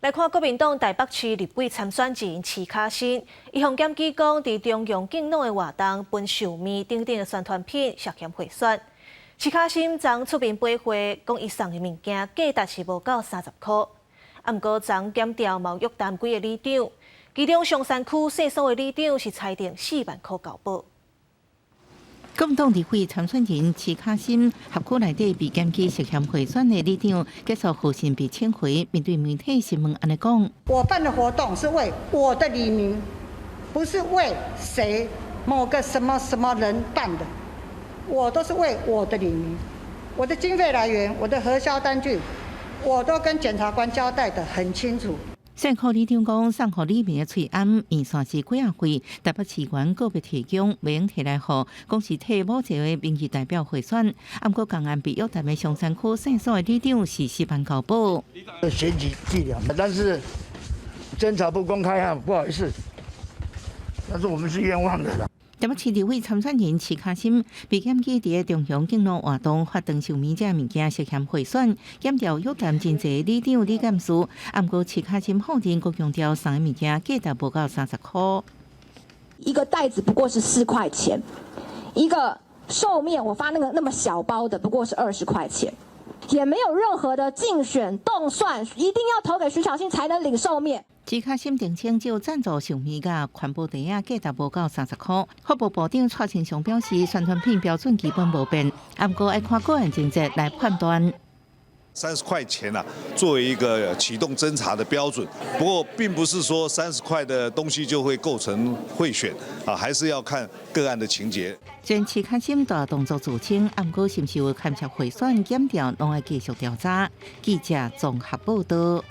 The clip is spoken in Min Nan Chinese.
來看國民黨台北市立委參選人徐巧芯，伊予檢舉講，佇中央敬老的活動分壽麵等等的宣傳品涉嫌賄選。徐巧芯昨出面回話，講伊送的物件價值是無夠30箍。啊，毋過昨檢調嘛約談幾個里長，其中松山區姓蘇的里長是裁定4萬箍交保。國民黨立委參選人徐巧芯，轄區內底被檢舉涉嫌賄選的里長，結束候審被請回，面對媒體詢問按呢講：我辦的活動是為我的里民，不是為誰某個什麼什麼人辦的，我都是為我的里民。我的經費來源，我的核銷單據，我都跟檢察官交代得很清楚。姓柯里長講，送予里民的喙罨麵線是幾仔份，台北市議員個別提供，袂用提來予，講是替某一個民意代表賄選。毋過仝案被約談的松山區姓蘇的里長是4萬交保。選舉伎倆，但是偵查不公開啊，不好意思，但是我們是冤枉的。台北市立委參選人徐巧芯被檢舉佇中央敬老活動發長壽麵這物件涉嫌賄選，檢調約談真濟里長里監事，毋過徐巧芯否認閣強調送的物件價值無夠30箍。一個袋子不過是4塊錢，一個壽麵我發那個那麼小包的不過是20塊錢，也沒有任何的競選動算，一定要投給徐巧芯才能領壽麵。徐巧芯澄清，只有贊助壽麵佮環保袋仔價值無夠30箍。法務部長蔡清祥表示，宣傳品標準基本無變，毋過愛看個案情節來判斷。 30塊錢啊，作為一個啟動偵查的標準。不過，並不是說三十塊的東西就會構成賄選啊，還是要看個案的情節。雖然徐巧芯大動作自清，毋過是毋是有牽涉賄選檢調，攏愛繼續調查。記者綜合報道。